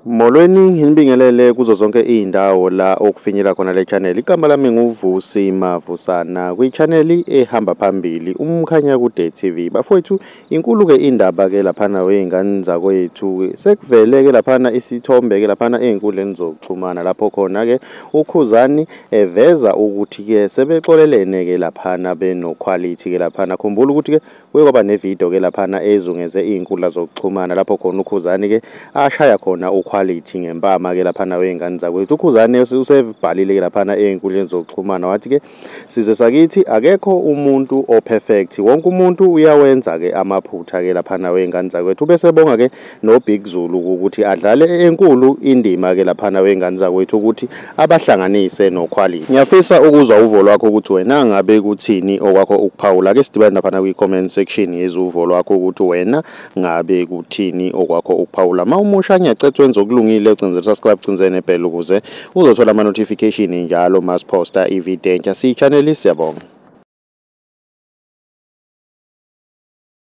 Molweni nginibingelele kuzo zonke izindawo la okufinyela khona le channel. Igama lami nguVusi Mavusana kwi channel ehamba phambili umkhanya kude TV. Bafowethu inkulu ke indaba ke laphana weingane zakwethu. Sekuvele ke laphana isithombe ke laphana einkundleni zokuxhumana lapho khona ke ukhuzani eveza ukuthi ke sebexolelene ke laphana beno quality ke laphana. Khumbula ukuthi ke kwaba ne video ke laphana ezungeze izinkundla zokuxhumana lapho khona ukhuzani ke ashaya khona quality ngempama ke laphana weingane zakwethu. Ukhuzane usebhalile ke laphana einkundleni zokuxhumana wathi ke sizwe sakithi akekho umuntu operfect, wonke umuntu uyawenza ke amaphutha ke laphana weingane zakwethu. Bese bonga ke no Big Zulu ukuthi adlale enkulu indima ke laphana weingane zakwethu ukuthi abahlanganise no quality. Ngiyafisa ukuzwa uvo lwakho ukuthi wena ngabe kuthini okwakho ukuphawula. Ke sidibane laphana kwi comment section yezuvo lwakho ukuthi wena ngabe kuthini okwakho ukuphawula. Mawumusha ngiyacela wenza okulungile ucinze subscribe cinze nebell ukuze uzothola ama notification njalo mas posta ivideo entsha si channel. Siyabonga.